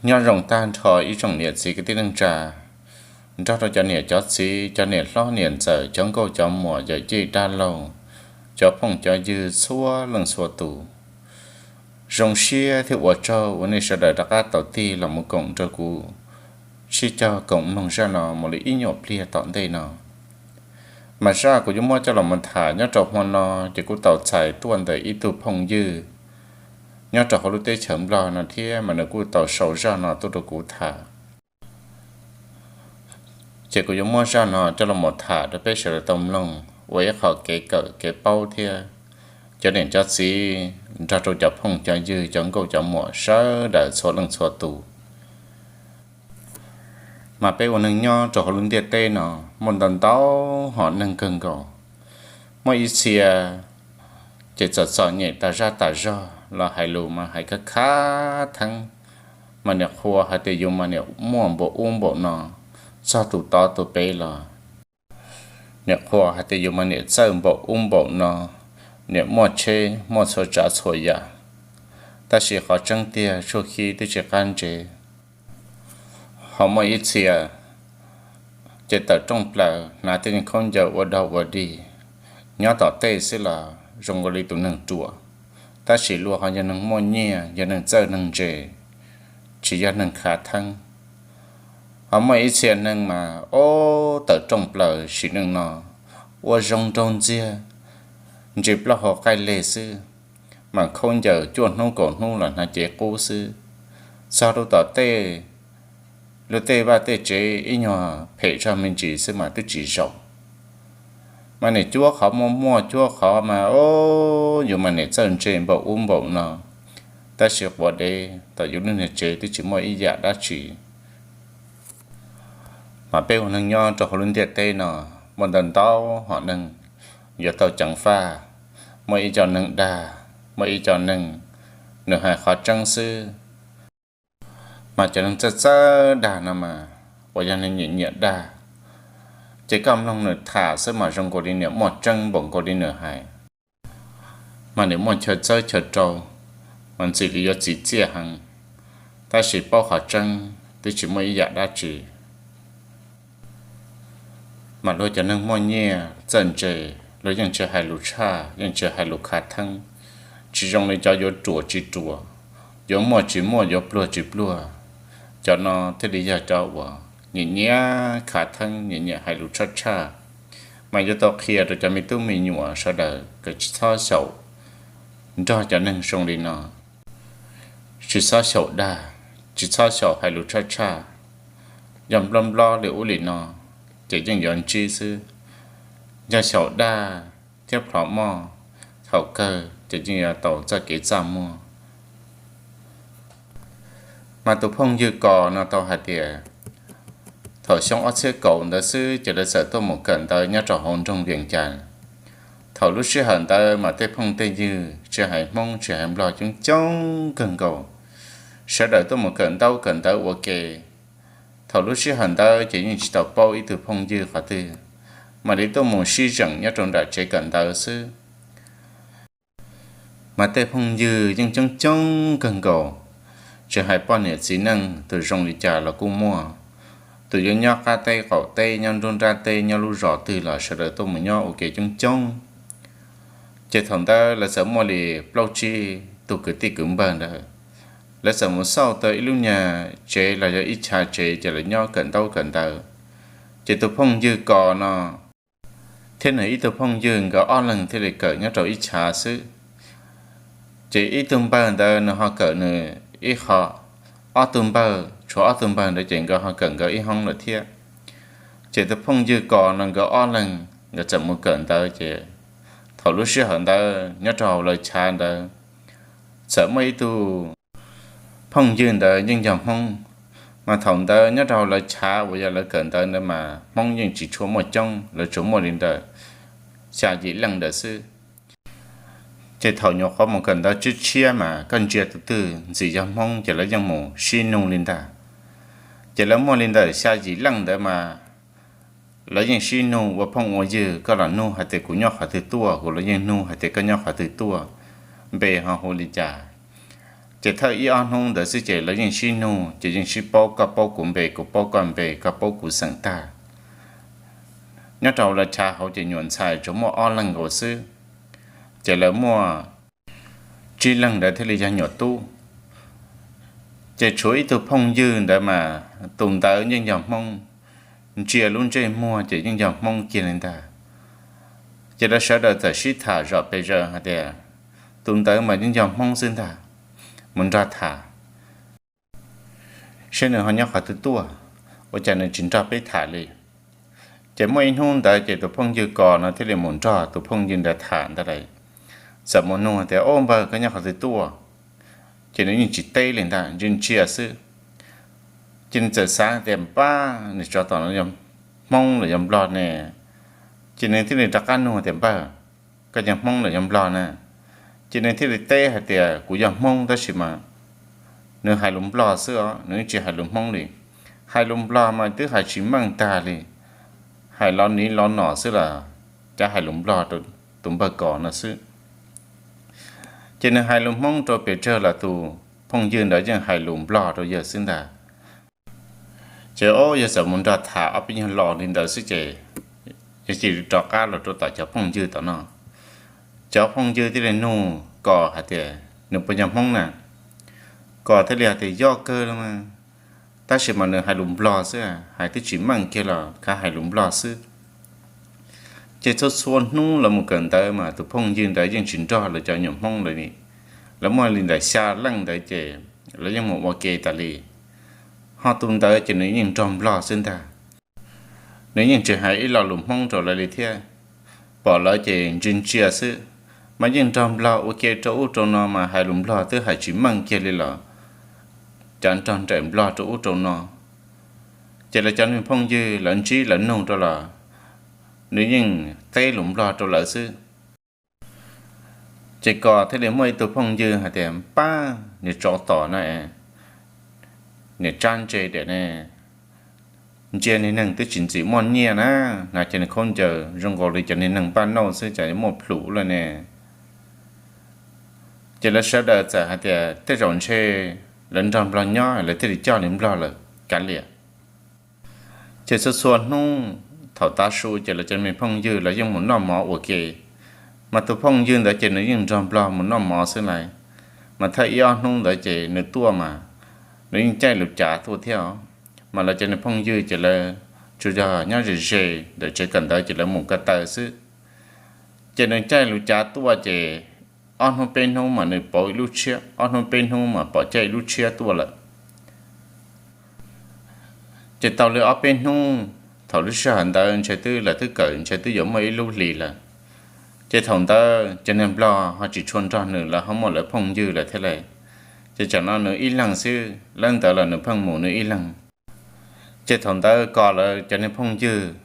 Nyob zoo tag nrho ib tsoom niam txiv kwv tij neej tsa, nrog rau cov niam cov txiv, cov niam hlob niam ntxawm, cov nkauj cov muam, yawm yij dab laug, cov phooj cov ywg txhua leej txhua tus. Zoo siab thiab ua tsaug uas nej sawv daws rov qab tau tig los mus koom nrog kuv sib cog koom mloog zaj no mus li ib nyuag pliag tom ntej no. Mas zaj kuv yuav muab coj los mus tham nyob rau hmo no ces kuj tau txhais tuaj ntawm ib tug phooj ywg nyob rau hauv lub teb chaws Nplog no thiab, mas nws kuj tau sau zaj no tuaj rau kuv tham. Ces kuv yuav muab zaj no coj los mus tham rau peb sawv daws tau mloog ua ib qho kev kawm kev paub thiab cov niam cov txiv nrog rau cov phooj cov ywg, cov nkauj cov muam sawv daws txhua leej txhua tus. Mas peb ua neeg nyob rau hauv lub ntiaj teb no muaj ntau ntau hom neeg kawg nkaus. Muaj ib txhia ces txom txom nyem tas zaj tas zog los hais lus mas hais khav khav theeb, mas niam qhuas hais tias yus mas niam muaj npaum ub npaum no, txog tus tod tus pem los niam qhuas hais tias yus mas niam txawj npaum ub npaum no, niam muaj tsheb muaj txhua tsav txhua yam. Tab sis qhov tseeb tiag tshuaj xyab twb tsis qab ntsev. Ho muaj ib txhia ces tawm rooj plaws hnav tej niag khaub ncaws ua dog ua dig, nyob tom tej xwb los zoo nkaus li tus neeg ruam, tab sis luag ho yog neeg muaj nyiaj, yog neeg txawj neeg ntse, tsis yog neeg khav theeb. Ho muaj ib txhia neeg mas ob tawm rooj plaws sim neej no ua zoo nraug ntxiag, ntsis plaub hau qaij leg xwb, mas khaub ncaws cuaj hnub kaum hnub los hnav cev qub xwb. Txog rau tom tej, luag tej vaj tej tsev ib nyuag phem zog me ntsis xwb mas twb tsis zaum. Mas niam cuab qhov muaj muaj, cuab qhov mas ob, yus mas niam txawj ntse npaum ub npaum no, tab sis quav dev tom yus lub niag tsev twb tsis muaj ib yam dab tsi. Mas peb ua neeg nyob rau hauv lub ntiaj teb no muaj ntau ntau hom neeg yuav tau ceev faj. Muaj ib co neeg dag, muaj ib co neeg nws hais qhov tseeb xwb. Mas cov neeg txawj txawj dag no mas uas yog neeg nyiam nyiam dag, ces koj mloog nws tham xwb mas zoo nkaus li niam muaj tseeb npaum nkaus li nws hais. Mas niam muaj chaw txawb chaw rau, mas ntxim li yuav txim txiaj heev, tab sis paub qhov tseeb twb tsis muaj ib yam dab tsi. Mas luag cov neeg muaj nyiaj txawj ntse, luag yeej tsis hais lus tshaj, yeej tsis hais lus khav theeb, tsis zoo li cov yuav ruam tsis ruam, yuav muaj tsis muaj, yuav pluag tsis pluag. Cov no thiaj li yog cov uas nyiam nyiam khav theeb, nyiam nyiam hais lus tshaj tshaj. Mas yuav tau qhia rau cov me tub me nyuam sawv daws kom tsis txhob xyaum nrog cov neeg zoo li no, tsis txhob xyaum dag, tsis txhob xyaum hais lus tshaj tshaj. Yog nplob nplob li ub li no ces yeej yuav ntsib xwb. Yog xyaum dag thiab plhov moj, thaum kawg ces yeej yuav tau txoj kev txaj muag. Mas tus phooj ywg Kos no tau hais tias thaum xyoo ob txhiab kaum ntawd xwb ces lawv txawm tuaj mus kawm ntawv nyob rau hauv nroog Vias Cas. Thaum lub sij hawm ntawd mas tej phooj tej ywg tsis hais Hmoob tsis hais Nplog coob coob kawg nkaus, sawv daws tuaj mus kawm ntaub kawm ntawv ua ke. Thaum lub sij hawm ntawd ces yeej tsis tau paub ib tug phooj ywg qhov twg, mam li tuaj mus sib zeem nyob rau nram tsev kawm ntawv xwb. Mas tej phooj ywg yeej coob coob kawg nkaus, tsis hais poj niam txiv neej tus zoo li cas los kuj muaj, tus yuav nyob qab teb qaum teb, nyob nruab nrab teb, nyob lub zos twg los sawv daws tuaj mus nyob ua ke coob coob. Ces thaum ntawd lawv txawm muaj li plaub tsib tus kwv tij kwv npawg ntawd, lawv txawm mus xauj tau ib lub nyuag tsev los yog ib chav tsev ces lawv nyob kawm ntaub kawm ntawv. Ces tus phooj ywg Kos no thiab nws ib tug phooj ywg nkawd ob leeg thiaj li kawm nyob rau ib chav xwb. Ces ib tug npawg ntawd nws ho kawm nws ib qho, ob tug npawg, tshuav ob tug npawg ntawd ces nkawd ho kawm nkawd ib hoob lawm thiab. Ces tus phooj ywg Kos no nkawd ob leeg nkawd txawm mus kawm ntawv ces thaum lub sij hawm ntawd nyob rau hauv lawv chav ntawd txawm muaj ib tug phooj ywg ntawd yeej yog Hmoob. Mas thaum ntawd nyob rau hauv lawv chav uas yog lawv kawm ntawv ntawd mas Hmoob yeej tsis tshua muaj coob, lawv tsuas muaj li ntawm xya yim leej ntawd xwb. Ces thaum nyuam qhuav mus kawm ntawv tshiab tshiab mas koj ntsia tus twg ntxim yog Hmoob ces lawv yeej mus sib nug li ntag. Ces lawv muaj li ntawm xya yim leej ntawd mas lawv yeej sib nug ua phooj ua ywg, koj los nug hais tias kuv nyob qhov twg tuaj, kuv los yeej nug hais tias koj nyob qhov twg tuaj, npe ho hu li cas. Ces thawj ib ob hnub ntawd xwb ces lawv yeej sib nug, ces yeej sib paub, koj paub kuv npe, kuv paub koj npe, koj paub kuv xeem tag. Nyob rau lawv chav hauv ces nyuam ntxhais tsuas muaj ob leeg nkaus xwb, ces lawv muaj tsib leeg ntawd thiaj li yog nyuam tub. Ces tshuav ib tug phooj ywg ntawd mas tus ntawd yeej yog Hmoob, ntsia lub ntsej muag ces yeej yog Hmoob kiag li ntag. Ces lawv sawv daws txawm sib tham zom pes zaws hais tias, tus ntawd mas yeej yog Hmoob xwb ntag, mus nrog tham saib nws ho nyob qhov twg tuaj, ua cas nws tsis nrog peb tham li. Ces muaj ib hnub ntawd ces tus phooj ywg Kos no thiaj li mus nrog tus phooj ywg ntawd tham ntag lawm. Txawm mus nug tias, Ob npawg, koj nyob qhov twg tuaj? Ces nws yeej tsis teb li ntag, ntsia ntsia xwb. Ces nws txawm xav tias, Npab, nws tsov tom no yog Hmoob los yog Nplog ne? Ces nws thiaj li rov qab nug tias, Npawg, koj yog Hmoob los yog Nplog na? Ces nws thiaj li teb hais tias, Kuv yog Hmoob, tab sis mas nws hais lus Nplog xwb os, nws tsis hais lus Hmoob li. Hais lus Nplog mas twb hais tsis meej tag li, hais los niv los nom xwb los cav hais lus Nplog rau tus npawg Kos no xwb. Ces nws hais lus Hmoob rau pes tsawg los tus phooj ywg ntawd yeej hais lus Nplog rau yawg xwb ntag. Ces ob yawg txawm mus nrog tham ob peb nyuag lo li ntawd xwb ces yawg cia li rov qab los rau tom cov phooj ywg tom no. Cov phooj ywg thiaj li nug Kos hais tias, Nws puas yog Hmoob na? Kos thiaj li hais tias, Yog kawg li mas, tab sis mas nws hais lus Nplog xwb, hais twb tsis meej kiag los khav hais lus Nplog xwb. Ces txhua txhua hnub lawv mus kawm ntawv mas tus phooj ywg ntawd yeej tsis nrog lawv cov nyuam Hmoob lawm li. Lawv muaj li ntawm xya leej ntawd ces lawv yeej mus ua ke tas li. Ho tus ntawd ces nws yeej nrog Nplog xwb ntag. Nws yeej tsis hais ib lo lus Hmoob rau lawv li thiab. Pom lawv ces ntsia ntsia xwb, mas yeej nrog Nplog ua ke rau ub rau no mas hais lus Nplog twb hais tsis meej kiag li los cav nrog nraim Nplog rau ub rau no. Ces lawv cov niag phooj ywg lawv ntsib lawv nug rau los nws yeej teb lus Nplog rau lawv xwb. Ces Kos thiaj li muaj ib tug phooj ywg hais tias, Pab, niag tsov tom no, niag tsab ntse diam ne, ntsia niag neeg twb tsis ntxim muaj nyiaj na, hnav cov niag khaub ncaws zoo nkaus li cov niag neeg npaj nauj xwb, cas yuav muaj plhum lawm ne. Ces lawv sawv daws txawm hais tias tej zaum ntshe lawv nrog Nplog nyob lawv thiaj li coj li Nplog lawm kav liam. Ces txhua txhua hnub thaum tav su ces lawv cov me phooj ywg lawv yeej mus noj mov ua ke, mas tus phooj ywg ntawd ces nws yeej nrog Nplog mus noj mov xwb lawm. Mas thawj ib ob hnub ntawd ces nws tuaj mas nws yeej caij lus cav tuaj thiab os. Mas lawv cov niag phooj ywg ces lawv tsuas yog nyob ze ze ntawm tsev kawm ntawv ces lawv mus ko taw xwb. Ces nws caij lus cav tuaj ces ob hnub peb hnub mas nws pauv ib lub tshiab, ob hnub peb hnub mas pom caij ib lub tshiab tuaj lawm. Ces tau li ob peb hnub, thaum lub sij hawm ntawd ntshe twb lawv twb kawm ntshe twb yuav muaj ib lub hlis lawm. Ces thaum ntawd cov niag Nplog ho tsis tshua nrog nws, lawv ho muaj lawv phooj ywg lawm thiab lawm. Ces tsam no nws ib leeg xwb, lawv ntawd los nws pheej mus nws ib leeg. Ces thaum ntawd Kos lawv cov niag phooj ywg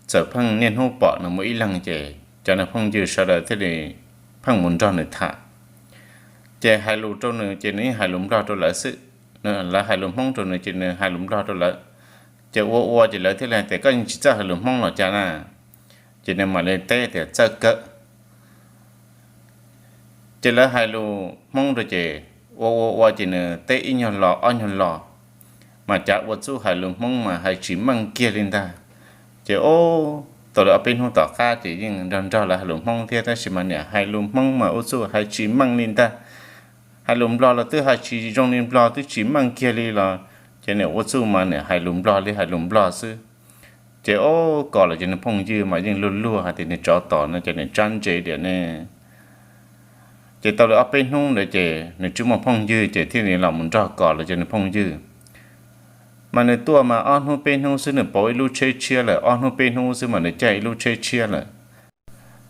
txawm pheej niaj hnub pom nws mus ib leeg, ces cov niag phooj ywg sawv daws thiaj li pheej mus nrog nws tham. Ces hais lus rau nws ces nws yeej hais lus Nplog rau lawv xwb. Lawv hais lus Hmoob rau nws ces nws hais lus Nplog rau lawv. Ces ua ua ces lawv thiaj li hais tias, Koj yeej tsis txawj hais lus Hmoob los cas na? Ces nws mam li teb tias, Txawj kawg. Ces lawv hais lus Hmoob rau ces ua ua ua ces nws teb ib nyuag lo ob nyuag lo, mas cav ua txuj hais lus Hmoob mas hais tsis meej kiag li ntag. Ces ub, tau li ob peb hnub tom qab ces yeej nrog nrog lawv hais lus Hmoob thiab, tab sis mas niam hais lus Hmoob mas ua txuj hais tsis meej li ntag. Hais lus Nplog los twb hais tsis zoo li Nplog, twb tsis meej kiag li los, ces niam ua txuj mas niam hais lus Nplog li hais lus Nplog xwb. Ces ub, Kos lawv cov niag phooj ywg mas yeej luag luag hais tias niag tsov tom no cov niag tsab ntse diam ne. Ces tau li ob peb hnub ntawd ces nws tsis muaj phooj ywg ces thiaj li los mus nrog Kos lawv cov niag phooj ywg. Mas nws tuaj mas ob hnub peb hnub xwb nws pauv ib lub tsheb tshiab lawm, ob hnub peb hnub xwb mas nws caij ib lub tsheb tshiab lawm.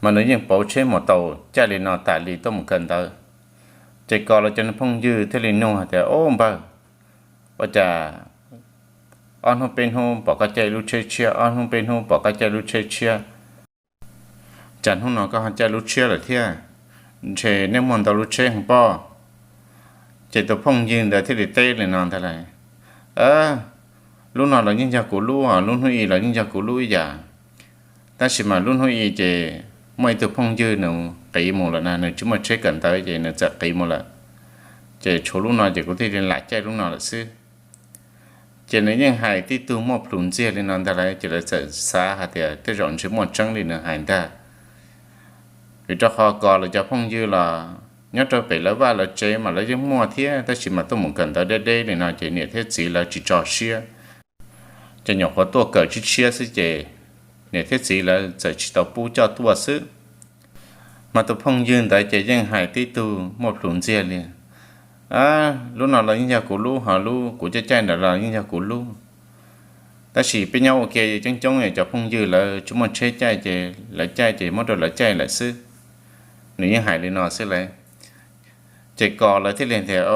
Mas nws yeej pauv tsheb mus tau caij li no tas li tuaj mus kawm ntawv. Ces Kos lawv cov niag phooj ywg thiaj li nug hais tias, Ub npawg, ua cas ob hnub peb hnub pom koj caij ib lub tsheb tshiab, ob hnub peb hnub pom koj caij ib lub tsheb tshiab, cas hnub no koj ho caij lub tshiab lawm thiab? Ntshe nej muaj ntau lub tsheb heev pob. Ces tus phooj ywg ntawd thiaj li teb li no ntag lawm, Lub no los yeej yog kuv lub, lub hnub i los yeej yog kuv lub ib yam. Tab sis mas lub hnub i ces muaj ib tug phooj ywg nws qiv mus lawm na, nws tsis muaj tsheb kawm ntawv ces nws txawm qiv mus lawm. Ces tshuav lub no ces kuv thiaj li lam caij lub no lawm xwb. Ces nws yeej hais tib tug muaj plhus ntxiag li no ntag lauj, ces lawv txawm xav hais tias tej zaum ntshe muaj tseeb li nws hais ntag. Vim rau qhov Kos lawv cov phooj ywg los nyob rau pem lawv vaj lawv tsev mas lawv yeej muaj thiab, tab sis mas tuaj mus kawm ntawv deb deb li no ces niam thiab txiv lawv tsis tso siab. Ces nyuam qhuav tuaj kawm tshiab tshiab xwb ces niam thiab txiv lawv txawm tsis tau pub coj tuaj xwb. Mas tus phooj ywg ntawd ces yeej hais tib tug muaj plhus ntxiag li, lub no los yeej yog kuv lub, ho lub kuv caij caij ntawd los yeej yog kuv lub. Tab sis peb nyob ua ke coob coob cov phooj ywg lawv tsis muaj tsheb caij ces lawv caij ces muab rau lawv caij lawm xwb. Nws yeej hais li no xwb lauj. Ces Kos lawv thiaj li tias, o,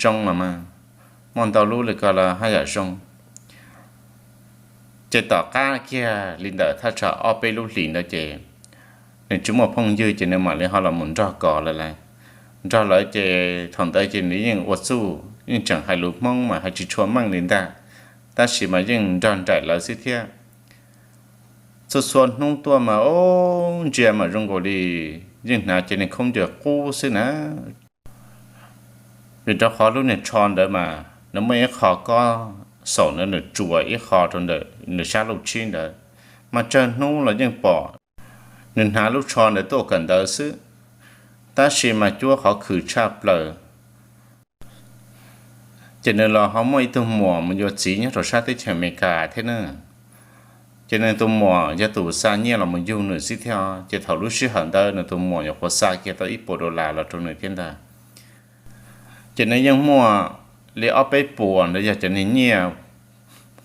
zoo los mas, muaj ntau lub li ko los haj yam zoo. Ces tom qab kiag li ntawm thaj tsam ob peb lub hlis ntawd ces nws tsis muaj phooj ywg ces nws mam li ho los mus nrog Kos lawv lawm. Nrog lawv ces thaum ntawd ces nws yeej ua txuj yeej tseem hais lus Hmoob mas hais tsis tshua meej li ntag, tab sis mas yeej nrog nraim lawv xwb thiab. Txhua txhua hnub tuaj mas o, ntsia mas zoo nkaus li yeej hnav cov niag khaub ncaws qub xwb na. Vim rau qhov lub niag tsho ntawd mas nws muaj ib qho kob xaum ntawd nws tsuas ib qho rau ntawm nws sab laug tshib ntawd, mas tsawg hnub los yeej pom nws hnav lub tsho ntawd tuaj kawm ntawv xwb, tab sis mas cuab qhov khwm tshaj plaws. Ces nws los ho muaj ib tug muam mus yuav txiv nyob rau sab teb chaws Amelikas thiab na. Ces nws tus muam yog tus xa nyiaj los mus yug nws xwb thiab. Ces thaum lub sij hawm ntawd nws tus muam nyuam qhuav xa kiag tau ib puas dollar los rau nws thiab ntag. Ces nws yeej muaj li ob peb puas ntawd yog cov niag nyiaj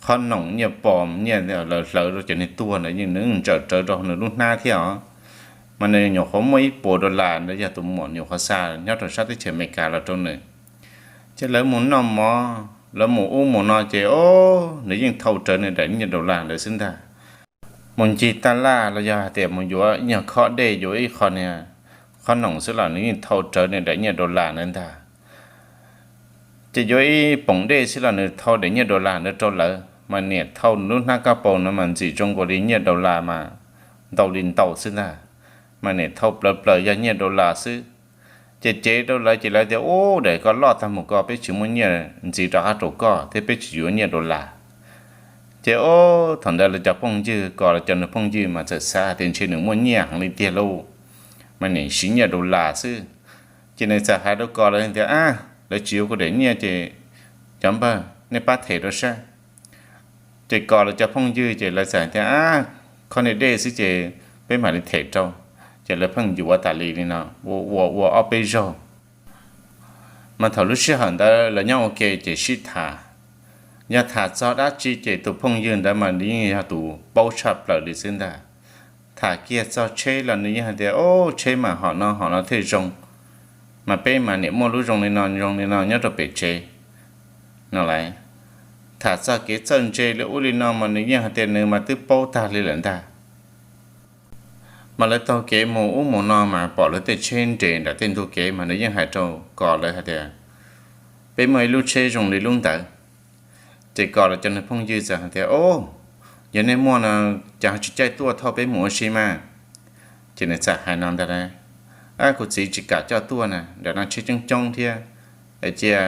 qhob noom, nyiaj pos, nyiaj lawv hlawv rau cov niag tuag ntawd yeej nws ntsaws rawv rau nws lub hnab thiab os. Mas nws nyuam qhuav muaj ib puas dollar ntawd yog tus muam nyuam qhuav xa nyob rau sab teb chaws Amelikas los rau nws. Ces lawv mus noj mov, lawv mus ub mus no ces o, nws yeej thau rawv nws daim nyiaj dollar ntawd xwb ntag. Mus ncig taj laj los yog hais tias mus yuav ib nyuag khob dej, yuav ib qho niag qhob noom xwb los nws yeej thau rawv nws daim nyiaj dollar ntawd ntag. Ces yuav ib poom dej xwb los nws thau daim nyiaj dollar ntawd rau lawv, mas niam thau nws lub hnab kab paus no mas ntxim zoo nkaus li nyiaj dollar mas ntau li ntau xwb ntag. Mas niam thau plaws plaws yog nyiaj dollar xwb. Ces cev rau lawv ces lawv tias, ub, daim ko loj tag mus ko, peb tsis muaj nyiaj ntxiv rov qab rau koj thiab peb tsis yuav nyiaj dollar. Ces o, thaum ntawd lawv cov phooj ywg, Kos lawv cov nws phooj ywg mas txawm xav tias ntshe nws muaj nyiaj heev li tiag lauj, mas niam siv nyiaj dollar xwb. Ces nws txawm hais rau Kos lawv tias, a, lawv tsis yuav kuv daim nyiaj ces cov npawg nej pab them rau saib. Ces Kos lawv cov phooj ywg ces lawv txawm hais tias, a, khob niag dej xwb ces peb mam li them rau. Ces lawv pheej yuav tas li li no, ua ua ob peb zaug. Mas thaum lub sij hawm ntawd lawv nyob ua ke ces sib tham. Yog tham txog dab tsi ces tus phooj ywg ntawd mas nws yeej yog tus paub tshaj plaws li xwb ntag. Tham kiag txog tsheb los nws yeej hais tias, o, tsheb mas hom no hom no thiaj zoo, mas peb mas niam muaj lub zoo li no zoo li no nyob rau pem tsev no lauj. Tham txog kev txawj ntse li ub li no mas nws yeej hais tias nws mas twb paub tag li lawm ntag. Mas lawv taug kev mus ub mus no mas pom lawv tej tsheb nres nram tej ntug kev mas nws yeej hais rau Kos lawv hais tias, peb muaj ib lub tsheb zoo li lub ntawd. Ces Kos lawv cov nws phooj ywg txawm hais tias, o, yog nej muaj no, cas ho tsis caij tuaj thauj peb mus ua si mas? Ces nws txawm hais no ntag lauj, a, kuv txiv tsis kam coj tuaj na, ntawm no tsheb coob coob thiab, es cia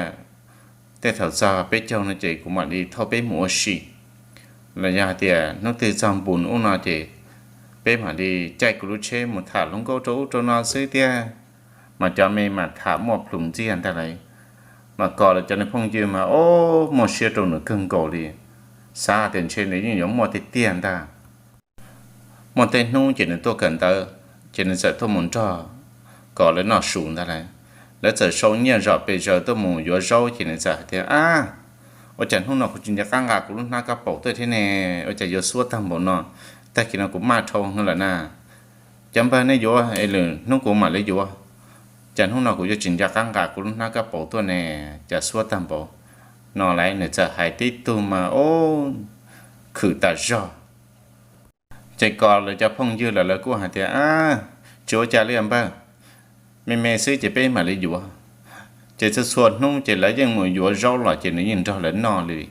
tej thaum txog peb caug no ces kuv mam li thauj peb mus ua si, los yog hais tias hnub twg txog npus ub no ces peb mam li caij kuv lub tsheb mus tham hluas nkauj rau ub rau no xwb thiab. Mas cov me mas tham muaj plhus ntxiag ntag lauj. Mas Kos lawv cov nws phooj ywg mas, o, muaj siab rau nws kawg nkaus li, xav hais tias ntshe nws yeej yuav muaj tiag tiag ntag. Muaj tej hnub ces nws tuaj kawm ntawv, ces nws txawm tuaj mus nrog Kos lawv noj su ntag lauj. Lawv txawm sau nyiaj zom pes zaws tuaj mus yuav zaub ces nws txawm hais tias, a, ua cas hnub no kuv tsis nco qab nqa kuv lub hnab kab paus tuaj thiab ne, ua cas yuav xuab tag npaum no, tag kis no kuv maj dhau heev lawm na. Cov npawg nej yuav es lwm hnub kuv mam li yuav, cas hnub no kuv yuav tsis nco qab nqa kuv lub hnab kab paus tuaj ne, cas xuab tag npaum no lauj. Nws txawm hais tib tug mas, o, khwm tas zog. Ces Kos lawv cov phooj ywg lawm lawv kuj hais tias, a, tsis ua cas li os npawg, me me xwb ces peb mam li yuav. Ces txhua txhua hnub ces lawv yeej mus yuav zaub los ces nws yeej nrog lawv noj li.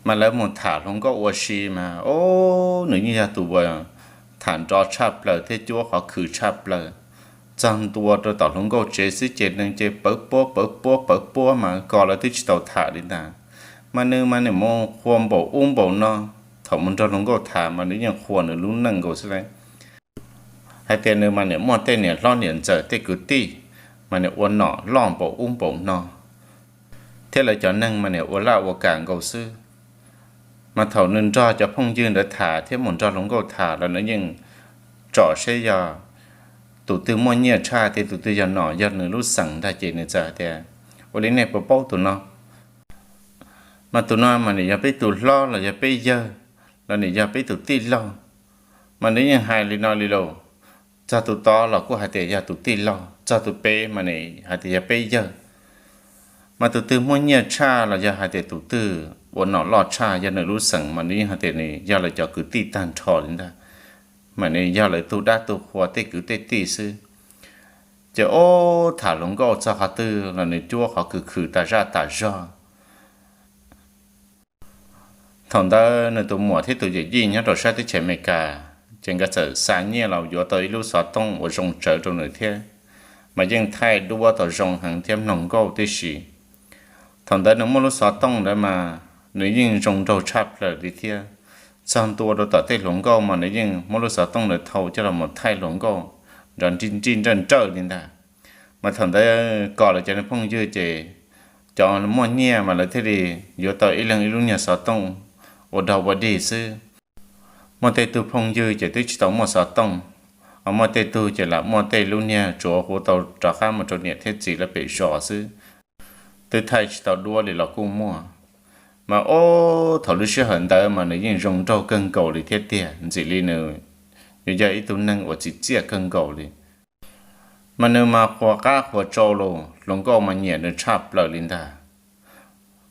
Mas lawv mus tham hluas nkauj ua si mas, o, nws yeej yog tus uas tham nrov tshaj plaws thiab cuab qhov khwm tshaj plaws. Txog ntua rau tom hluas nkauj tsev xwb ces neeg ces pawv puab pawv puab pawv puab mas Kos lawv twb tsis tau tham li ntag. Mas nws mas nim mus qhuas npaum ub npaum no, thaum mus nrog hluas nkauj tham mas nws yeej qhuas nws lub neej nkaus xwb lauj. Hais tias nws mas nim muaj tej niam hlob niam ntxawm tej kwv tij mas nim ua nom loj npaum ub npaum no, thiab lawv cov neeg mas nim ua laj ua kam nkaus xwb. Mas thaum nws nrog cov phooj ywg ntawd tham thiab mus nrog hluas nkauj tham los nws yeej tsom saib yog tus twg muaj nyiaj tshaj thiab tus twg yog nom yog nws lub xeem ntag ces nws txawm hais tias, ua li nej puas paub tus no? Mas tus no mas nim yog peb tus hlob los yog peb yawg, los nim yog peb tus tij laug. Mas nws yeej hais li no li lauj, txog tus tod los kuj hais tias yog tus tij laug, txog tus pem mas nim hais tias yog peb yawg. Mas tus twg muaj nyiaj tshaj los yog hais tias tus twg ua nom loj tshaj yog nws lub xeem mas nws yeej hais tias nws yog lawv cov kwv tij tag nrho li ntag, mas nws yog lawv tug dab tug qhua tej kwv tej tij xwb. Ces ub, tham hluas nkauj txog qhov twg los nws cuab qhov khwv khwv tas zaj tas zog. Thaum ntawd nws tus muam thiab tus yawm yij nyob rau sab teb chaws Amelikas ces nkawd txawm xa nyiaj los yuav tau ib lub xov tooj uas zoo tsawv rau nws thiab, mas yeej thaij duab tau zoo heev thiab mloog nkauj tib si. Thaum ntawd nws muaj lub xov tooj ntawd mas nws yeej zoo nraug tshaj plaws li thiab. Txog ntua rau tom tej hluas nkauj mas nws yeej muab lub xov tooj ntawd thau coj los mus thaij hluas nkauj nrov nrij nrij nrawj nrawj li ntag. Mas thaum ntawd Kos lawv cov phooj ywg ces cov muaj nyiaj mas lawv thiaj li yuav tau ib leeg ib lub niag xov tooj ua dog ua dig xwb. Muaj tej tug phooj ywg ces twb tsis tau muaj xov tooj, ho muaj tej tug ces lam muaj tej lub niag tsuav hu tau rov qab mus rau niam thiab txiv lawv pem zos xwb, twb thaij tsis tau duab li los kuj muaj. Mas ub, thaum lub sij hawm ntawd mas nws yeej zoo nraug kawg nkaus li thiab tiag, ntxim li nws yuav yog ib tug neeg uas txim txiaj kawg nkaus li. Mas nws mas qhuas qab qhuas tsau los hluas nkauj mas nyiam nws tshaj plaws li ntag.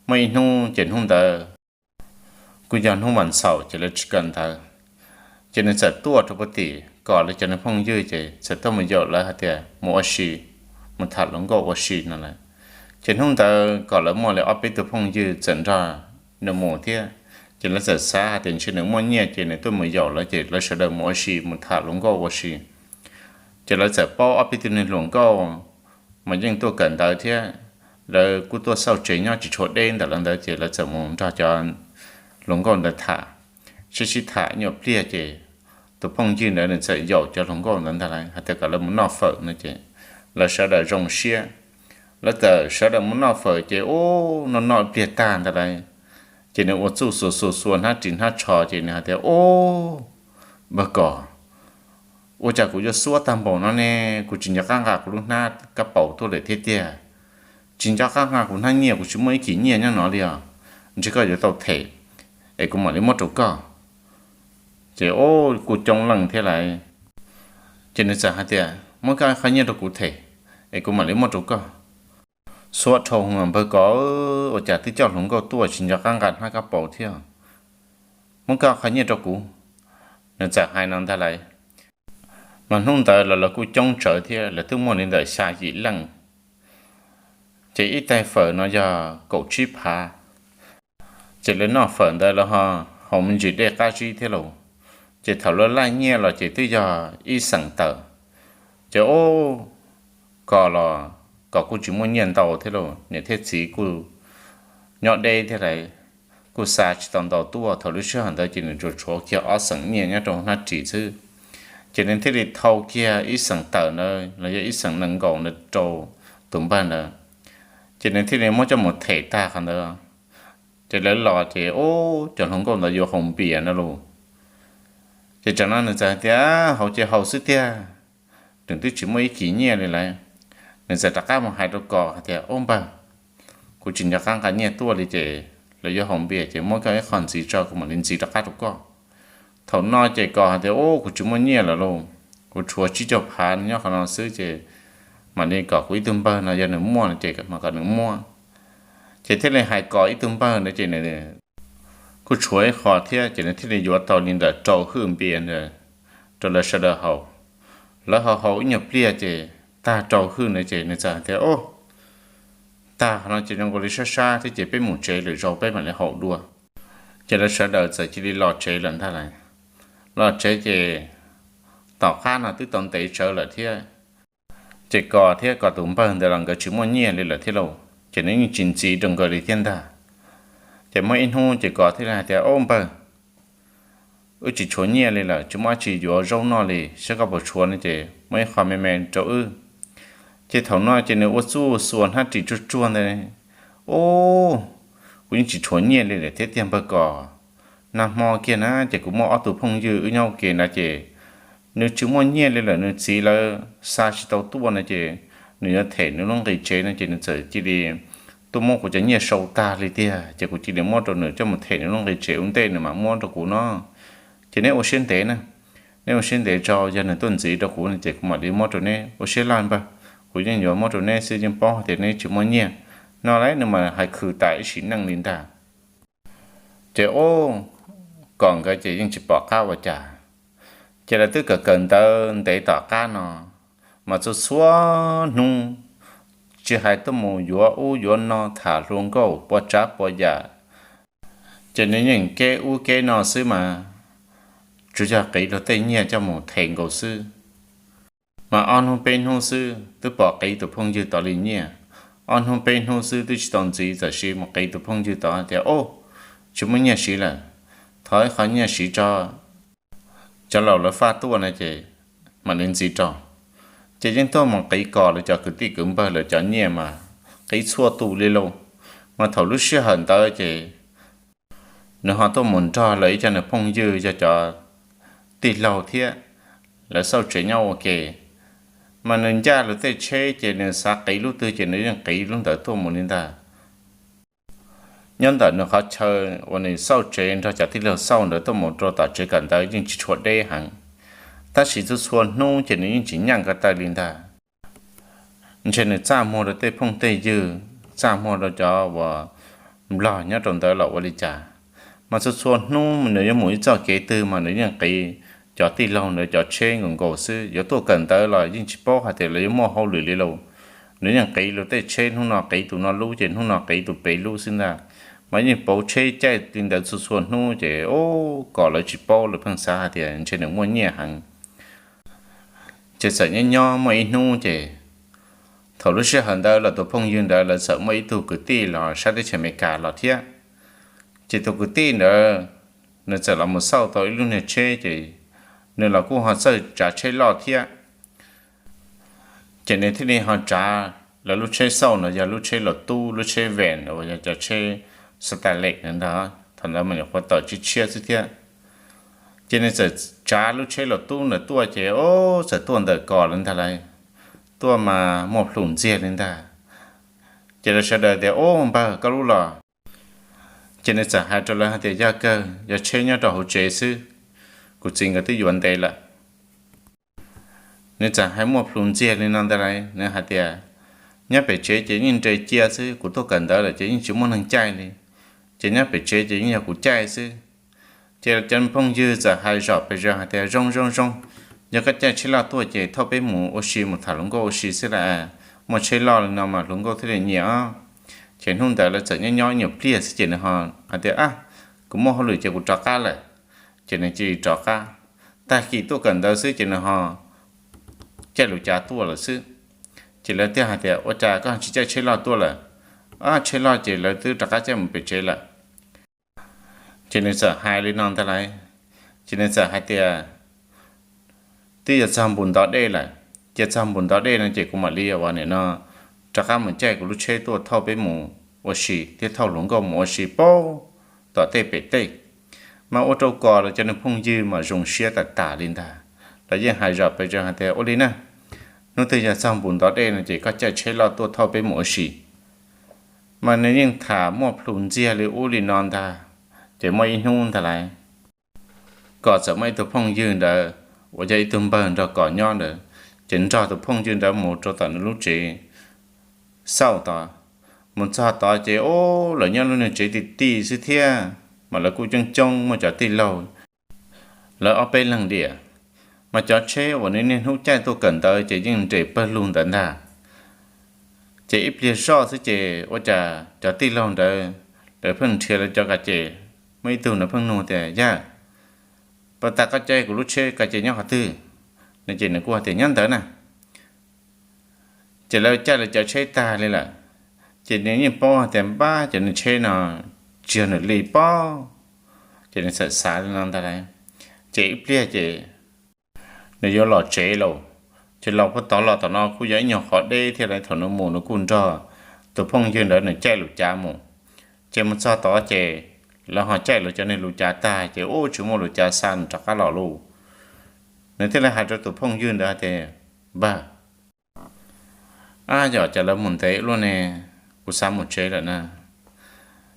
Muaj ib hnub ces hnub ntawd kuj yog hnub vas xaum ces lawv tsis kawm ntawv, ces nws txawm tuaj rau puag tim Kos lawv cov phooj ywg ces txawm tuaj mus yaum lawv hais tias mus ua si, mus tham hluas nkauj ua si no lawm. Ces hnub ntawd Kos lawv muaj li ob peb tug phooj ywg txawm nrog nws mus thiab, ces lawv txawm xav hais tias ntshe nws muaj nyiaj ces nws tuaj mus yaum lawv ces lawv sawv daws mus ua si mus tham hluas nkauj ua si. Ces lawv txawm paub ob peb tug neeg hluas nkauj mas yeej tuaj kawm ntawv thiab, lawv kuj tuaj xauj tsev nyob tsis tshua deb ntawm lawv ntawd ces lawv txawm mus nrog cov hluas nkauj ntawd tham, sib sib tham nyuam pliag ces tus phooj ywg ntawd nws txawm yaum cov hluas nkauj ntawd ntag lauj hais tias kom lawv mus noj fawm no ces lawv sawv daws zoo siab. Lawv txawm sawv daws mus noj fawm ces ub, noj noj pliag tag ntag lauj, ces nws ua txuj xuas xuas xuas hnab ris hnab tsho ces nws hais tias, Ub, npawg Kos, ua cas kuv yuav xuab tag npaum no ne? Kuv tsis nco qab nqa kuv lub hnab kab paus tuaj lawm thiab tiag. Tsis nco qab nqa kuv hnab nyiaj, kuv tsis muaj ib kis nyiaj nyob no li os. Ntshe koj yuav tau them es kuv mam li muab rau koj. Ces ub, kuj coob leej thiab lauj. Ces nws txawm hais tias, Muab koj qhov nyiaj rau kuv them es kuv mam li muab rau koj. Xuab dhau, npawg Kos, ua cas twb coj hluas nkauj tuaj tsis nco qab nqa hnab kab paus thiab. Muab koj qhov nyiaj rau kuv. Nws txawm hais no ntag lauj. Mas hnub ntawd los lawv kuj coob tsawv thiab, lawv twb muaj li ntawm xya yim leej. Ces ib tais fawm no yog kaum tsib phav. Ces lawv noj fawm ntawd lawv ho haus me ntsis dej qab zib thiab lauj. Ces thaum lawv laij nyiaj los ces twb yog ib xeem tawm. Ces ub, Kos los Kos kuj tsis muaj nyiaj ntau thiab lauj, niam thiab txiv kuj nyob deb thiab lauj, kuj xa tsis tau ntau tuaj. Thaum lub sij hawm ntawd ces nws tsuas tshuav kiag ob xeem nyiaj nyob rau hnab ris xwb. Ces nws thiaj li thau kiag ib xeem tawm ntawd los yog ib xeem nees nkaum ntawd rau tus npawg ntawd, ces nws thiaj li muab coj mus them tag qhov ntawd. Ces lawv los ces ub, cov hluas nkauj ntawd yuav haus npias no lauj. Ces tsam no nws txawm hais tias, Haus ces haus xwb tiag, nws twb tsis muaj ib kis nyiaj li lauj. Nws txawm rov qab mus hais rau Kos hais tias, Ub npawg, kuv tsis nco qab nqa nyiaj tuaj li ces lawv yuav haus npias ces muab koj ib qho ntxiv tso kuv mam li ntxiv rov qab rau koj. Thaum no ces Kos hais tias, Ub, kuv tsis muaj nyiaj lawm lauj, kuv tshuav tsib caug phav nyob qhov no xwb ces mam li kom kuv ib tug npawg no yog nws muaj no ces mam kom nws muab. Ces thiaj li hais Kos ib tug npawg ntawd ces nws kuj tshuav ib qho thiab ces nws thiaj li yuav tau li ntawm rau hwj npias ntawd rau lawv sawv daws haus. Lawv haus haus ib nyuag pliag ces tag rau hwj ntawd ces nws txawm hais tias, Ub, tag qhov no ces zoo nkaus li sab sab thiab ces peb mus tsev lwm zaus peb mam li haus dua. Ces lawv sawv daws txawm cia li los tsev lawm ntag lauj. Los tsev ces tom qab no twb tau ntev tsawv lawm thiab. Ces Kos thiab Kos tus npawg ntawd los nkawd tsis muaj nyiaj li lawm thiab lauj, ces nws yeej tsis ntxiv rau nkawd li thiab ntag. Ces muaj ib hnub ces Kos thiaj li hais tias, Au npawg, wb tsis tshuav nyiaj li lawm, tsis muaj dab tsi yuav zaub noj li, saib koj puas tshuav no ces muab ib qho me me rau wb. Ces thaum no ces nws ua txuj xua hnab ris tsuag tsuag ntawd, Ub, kuv yeej tsis tshuav nyiaj li lawm thiab tiag npawg Kos. Nag hmo kiag na ces kuv muaj ob tug phooj ywg wb nyob ua ke na ces nws tsis muaj nyiaj li lawm, nws txiv lawv xa tsis tau tuaj no ces nws yuav them nws lub nqi tsev no ces nws txawm cia li tuaj muab kuv cov nyiaj sau tag li tiag, ces kuv cia li muab rau nws coj mus them nws lub nqi tsev ua ntej nws mam muab rau kuv no. Ces neb ua siab ntev na, neb ua siab ntev tso, yog nws tuaj ntxiv rau kuv no ces kuv mam li muab rau neb. Ua siab laj npawg, kuv yeej yuav muab rau neb xwb, yeej paub hais tias neb tsis muaj nyiaj no lauj. Nws mas hais khwv tas ib sim neej li ntag. Ces ub, Kos nkawd ces yeej tsis pom qab ua cas. Ces lawv twb kawm kawm ntawv ntev tom qab no, mas txhua txhua hnub tsis hais tuaj mus yuav ub yuav no, tham hluas nkauj puas tsav puas yam, ces nws yeej keb ub keb no xwb mas tsuas yog qiv luag tej nyiaj coj mus them nkaus xwb. Mas ob hnub peb hnub xwb twb pom qiv tus phooj ywg tod li nyiaj, ob hnub peb hnub xwb twb tsis tau ntxiv txawm sis mus qiv tus phooj ywg tod tias, Ub, tsis muaj nyiaj siv lawm, thov ib qho nyiaj siv tso, cov laus lawv faj tuaj no ces mam li ntxiv rau. Ces yeej tuaj mus qiv Kos lawv cov kwv tij kwv npawg lawv cov nyiaj mas qiv txhua tus li lauj. Mas thaum lub sij hawm ntawd ces nws ho tuaj mus nrog lawv ib co nws phooj ywg yog cov tij laug thiab, lawv xauj tsev nyob ua ke. Mas nws ncaj lawv tej tsheb ces nws xav qiv lub twg ces nws yeej qiv lub ntawd tuaj mus li ntag. Nyob ntawm nws qhov chaw uas nws xauj tsev nrog cov tij laug xauj ntawd tuaj mus rau tom tsev kawm ntawv yeej tsis tshua deb heev, tab sis txhua txhua hnub ces nws yeej tsis nyaj ko taw li ntag. Ntshe nws txaj muag rau tej phooj tej ywg, txaj muag rau cov uas nplog nyob rau ntawd los ua li cas, mas txhua txhua hnub nws yuav mus ib txoj kev twg mas nws yeej qiv cov tij laug ntawd cov tsheb nkaus nkaus xwb. Yuav tuaj kawm ntawv los yeej tsis paub hais tias lawv yuav muaj hauj lwm li lauj. Nws yeej qiv lawv tej tsheb, hnub no qiv tus no lub ces hnub no qiv tus pem lub xwb ntag. Mas yeej pauv tsheb caij li ntawd txhua txhua hnub ces ub, kom lawv tsis paub lawv pheej xav hais tias ntshe nws muaj nyiaj heev. Ces txawm nyob nyob muaj ib hnub ces thaum lub sij hawm ntawd los tus phooj ywg ntawd lawv txawm muaj ib tug kwv tij los sab teb chaws Amelikas los thiab. Ces tus kwv tij ntawd nws txawm los mus xauj tau ib lub niag tsheb ces nws los kuj ho txawj tsav tsheb loj thiab. Ces nws thiaj li ho tsav lawv lub tsheb xauj no yog lub tsheb los tub, lub tsheb ven uas yog cov tsheb xa tas lem ntag, thaum ntawd mas nyuam qhuav tawm tshiab tshiab xwb thiab. Ces nws txawm tsav lub tsheb los tub ntawd tuaj ces ub, txawm tuaj ntawm Kos lawv ntag lauj. Tuaj mas muaj plhus ntxiag li ntag. Ces lawv sawv daws tias, Ub npawg, koj lub los? Ces nws txawm hais rau lawv hais tias, Yog kawg, yog tsheb nyob rau hauv tsev xwb, kuv txiv nkawd twb yuav ntev lawm. Nws txawm hais muaj plhus ntxiag li no ntag lauj, nws hais tias, Nyob pem tsev ces yeej nres cia xwb, kuv tuaj kawm ntawv lawm ces yeej tsis muaj neeg caij li, ces nyob pem tsev ces yeej yog kuv caij xwb. Ces cov phooj ywg txawm hais zom pes zaws hais tias, Zoo zoo zoo, yog koj caij tsheb loj tuaj ces thauj peb mus ua si, mus tham hluas nkauj ua si xwb las, muaj tsheb loj li no mas hluas nkauj thiaj li nyiam os. Ces hnub ntawd lawv txawm nyob nyob nyuam pliag xwb ces nws ho hais tias, Ab, kuv muaj hauj lwm ces kuv rov qab lawm. Ces nws cia li rov qab. Tag kis tuaj kawm ntawv xwb ces nws ho caij lus cav tuaj lawm xwb. Ces lawv thiaj hais tias, Ua cas koj tsis caij tsheb loj tuaj lawm? Ab, tsheb loj ces lawv twb rov qab caij mus pem tsev lawm. Ces nws txawm hais li no ntag lauj, ces nws txawm hais tias, Twb yog txog npus ntov dej lawm, ces txog npus ntov dej no ces kuv mam li ua nim no rov qab mus caij kuv lub tsheb tuaj thauj peb mus ua si thiab thauj hluas nkauj mus ua si puag tom tej pem tej. Mas ua rau Kos lawv cov nws phooj ywg mas zoo siab tas tas li ntag. Lawv yeej hais zom pes zaws hais tias, Ua li na, hnub twg yog txog npus ntov dej no ces koj caij tsheb loj tuaj thauj peb mus ua si. Mas nws yeej tham muaj plhus ntxiag li ub li no ntag. Ces muaj ib hnub ntag lauj, Kos txawm muaj ib tug phooj ywg ntawd uas yog ib tug npawg nrog Kos nyob ntawd, ces nrog tus phooj ywg ntawd mus rau tom nws lub tsev xauj tod. Mus txog tod ces ub, lawv nyob lub niag tsev ti ti xwb thiab, mas lawv kuj coob coob muaj cov tij laug lawv ob peb leeg diam. Mas cov tsheb uas nws niaj hnub caij tuaj kawm ntawv ces yeej nres pawg lug ntawd ntag. Ces ib pliag zoj xwb ces ua cas cov tij laug ntawd lawv pheej nrhiav lawv cov kas ces, muaj ib tug ntawd pheej nug tias, Yawg, puas tas koj caij kuv lub tsheb kas ces nyob qhov twg? No ces nws kuj hais tias, Nyob ntawd na. Ces lawv caij lawv cov tsheb tag li lawm, ces nws yeej paub hais tias npab cov niag tsheb no tsis yog nws li pob. Ces nws txawm xav li no ntag lauj, ces ib pliag ces nws yuav los tsev lauj. Ces los puag tod los tom no kuj yog ib nyuag qhov deb thiab lauj, thaum nws mus nws kuj nrog tus phooj ywg ntawd nws caij lus cav mus. Ces mus txog tod ces lawv ho caij lawv cov niag lus cav tag ces ub tsis muaj lus cav xa nws rov qab los lauj. Nws thiaj li hais rau tus phooj ywg ntawd hais tias, npawg, ab yom, cas lawv mus ntev luaj ne, kuv xav mus tsev lawm na.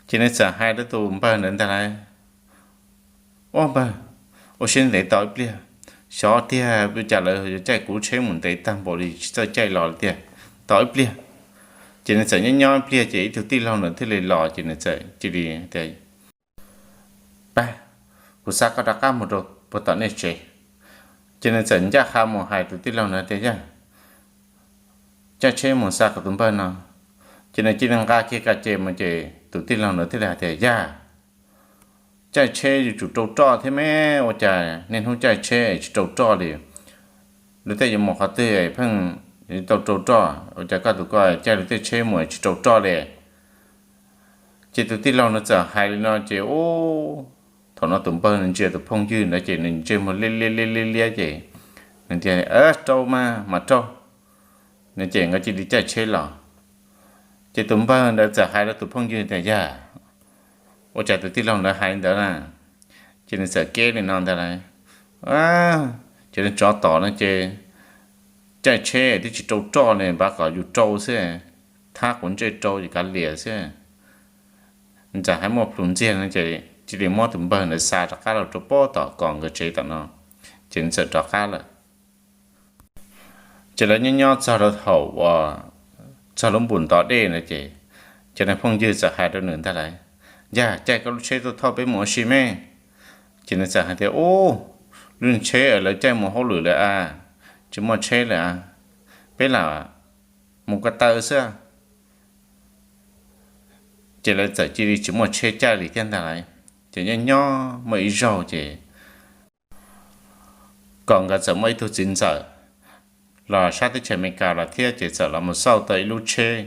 Ces nws txawm hais rau tus npawg ntawd ntag lauj, ua npawg, ua siab ntev tos ib pliag, xyov tiag cas lawv yuav caij kuv lub tsheb mus ntev tag npaum li tsis txawj caij los li tiag, tos ib pliag. Ces nws txawm nyob nyob ib pliag ces ib tug tij laug ntawd thiaj li los ces nws txawm cia li tias, pab, kuv xa koj rov qab mus rau puag tom nej tsev. Ces nws txawm ncaj qha mus hais tus tij laug ntawd tias, yog caij tsheb mus xa kom tus npawg no. Ces nws cia li nqa kiag ka ces mus ces tus tij laug ntawd thiaj li hais tias, yog caij tsheb yuav tsum rau roj thiab me, ua cas niaj hnub caij tsheb tsis rau roj li? Luag tej yuav mus qhov twg pheej tau rau roj, ua cas koj tus koj caij luag tej tsheb mus tsis rau roj li? Ces tus tij laug no txawm hais li no ces ub, thaum no tus npawg ntsia tus phooj ywg ntawd ces nws ntsej muag liab liab liab liab liab ces nws tias, rau mas mam rau no ces nkawd cia li caij tsheb los. Ces tus npawg ntawd txawm hais rau tus phooj ywg tias, yog ua cas tus tij laug ntawd hais li ntawd na? Ces nws txawm keb li no ntag lauj, cov niag tsov tom no ces caij tsheb twb tsis rau roj li, npaj kom yus rau xwb, thab quav ntsej rau ces kav liam xwb. Nws txawm hais muaj plhus ntxiag no ces cia li muab tus npawg ntawd xa rov qab los rau pem tom Kos nkawd tsev tom no, ces nws txawm rov qab lawm. Ces lawv nyob nyob txog rau thaum uas txog lub npus ntov dej na ces cov niag phooj ywg txawm hais rau nws ntag lauj, yog caij koj lub tsheb tuaj thauj peb mus ua si me. Ces nws txawm hais tias, ub, lub tsheb lawv caij mus hauj lwm lawm a, tsis muaj tsheb lawm a, peb lam mus ko taw xwb. Ces lawv txawm cia li tsis muaj tsheb caij li thiab ntag lauj. Ces nyob nyob muaj ib zaug ces Kos nkawd txawm muaj ib tug txiv ntxawm los sab teb chaws Amelikas los thiab ces txawm los mus xauj tau ib lub tsheb.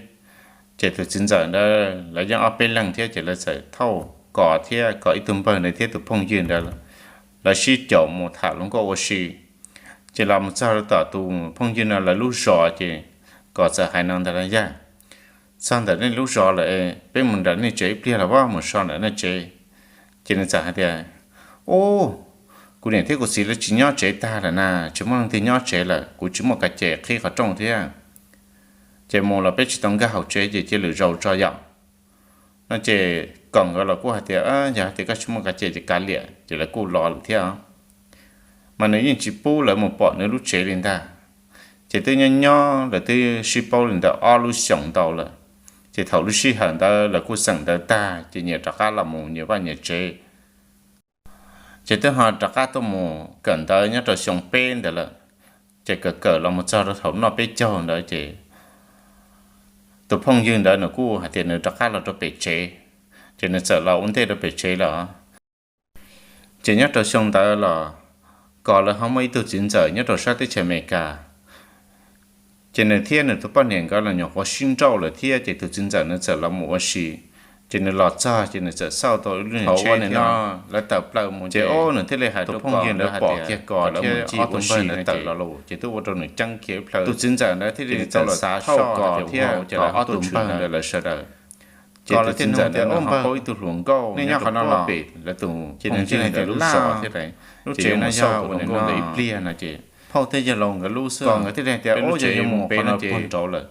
Ces tus txiv ntxawm ntawd lawv yeej ob peb leeg thiab ces lawv txawm thauj Kos thiab Kos ib tug npawg ntawd thiab tus phooj ywg ntawd, lawv sib caum mus tham hluas nkauj ua si. Ces los mus txog rau tom tus phooj ywg no lawv lub zos ces Kos txawm hais no ntag lauj, yog txog ntawm nej lub zos lawm, peb mus nram nej tsev ib pliag los pab mus so nram nej tsev. Ces nws txawm hais tias, ub, kuv niam thiab kuv txiv lawv tsis nyob tsev tag lawm na, tsis muaj leej twg nyob tsev lawm, kuv tsis muaj kav ces qhib qhov rooj thiab. Ces mus los peb tsis tau nkag hauv tsev ces cia lwm zaus tso yom. No ces Kos nkawd los kuj hais tias, yog hais tias koj tsis muaj kav ces ces kav liam, ces lawv kuj los lawm thiab. Mas nws yeej tsis pub lawv mus pom nws lub tsev li ntag. Ces twb nyob nyob lawv twb sib paub li ntawd ob lub xyoos ntau lawm. Ces thaum lub sij hawm ntawd lawv kuj xeem ntawv tag ces nyias rov qab los mus nyias vaj nyias tsev. Ces twb ho rov qab tuaj mus kawm ntawv nyob rau xyoo peb ntawd lawm. Ces kawm kawm los mus txog rau thaum noj peb caug ntawd ces tus phooj ywg ntawd nws kuj hais tias nws rov qab los rau pem tsev, ces nws txawm los ua ntej rau pem tsev lawm. Ces nyob rau xyoo ntawd los Kos lawv ho muaj ib tug txiv ntxawm nyob rau sab teb chaws Amelikas. Ces nws thiab nws tus poj niam nkawd los nyuam qhuav sib nrauj lawm thiab ces tus txiv ntxawm nws txawm los mus ua si. Ces nws los txog ces nws txawm xauj tau ib lub niag tsheb no, lawv tawm plaws mus ces nws thiaj li hais rau phooj ywg ntawd pom kiag Kos lawv mus ncig ua si ntawd tawm los lawm ces twb ua rau nws ceeb kiag ib plhaw. Tus txiv ntxawm ntawd thiaj li tau xav soj Kos thiab Kos ob tug npawg ntawd lawv sawv daws. Ces tus txiv ntxawm ntawd nws ho paub ib tug hluas nkauj nyob qhov no los, lawv tus phooj ywg ntawd lub zos thiab, ces yuav mus xauj tus hluas nkauj ntawd ib pliag no ces phauj thiab yawg laus nkawd lub xwb, Kos nkawd thiaj li hais tias, ub, yog yuav mus qhov no ces puag nraud lawm,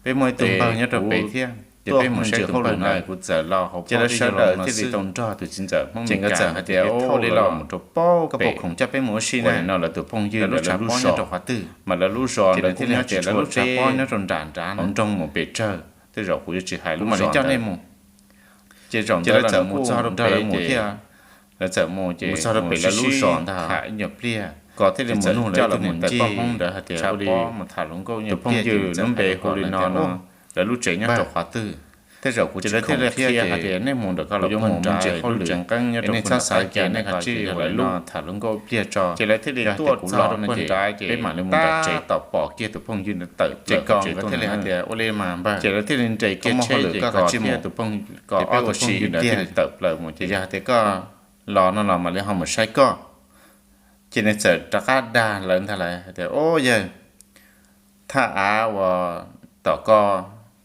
peb muaj ib tug npawg nyob rau pem thiab, ces peb mus saib tus npawg ntawd. Kuv txawm los hauv ces lawv sawv daws thiaj li tau nrog tus txiv ntxawm Hmoob Amelikas nkawd thiaj li thauj lawv los mus rau pem, koj puas khoom coj peb mus ua si na no. Lawv tus phooj ywg ntawd lub zos rau qhov twg, mas lawv lub zos ntawd kuj nyob tsis tshua deb, nyob rau nram nrad hauv nroog mus pes tsawg, tej zaum kuv yuav tsis hais lub zos ntawd. Ces zaum ntawd lawv txawm mus txog rau pem ces, lawv txawm mus ces mus txog rau pem lawv lub zos ntag, tham ib nyuag pliag, Kos thiaj li mus nug lawv ib tug niam tais poj Hmoob ntawd hais tias, ua li tus phooj ywg lub npe hu li no no, lawv lub tsev nyob rau qhov twg? tej zaum kuv tsis khoom thiab ces nej mus ntawm ko los yuav mus nrad hauj lwm, nej txhob xav ces nej kav tsij ua li no tham hluas nkauj ib pliag tso. Ces lawv thiaj li tuaj txog rau no ces peb mam li mus nram tsev. Tom pom kiag tus phooj ywg ntawd tawm ces Kos thiaj li hais tias, ua li mas npawg. Ces lawv thiaj li nres kiag tsheb ces Kos thiab tus phooj, ces peb ua si ib pliag tawm plaws mus ces yog tias koj los no los mam li ho mus saib koj. Ces nws txawm rov qab dag lawv ntag lawm hais tias, o yawg, thaj av uas tom ko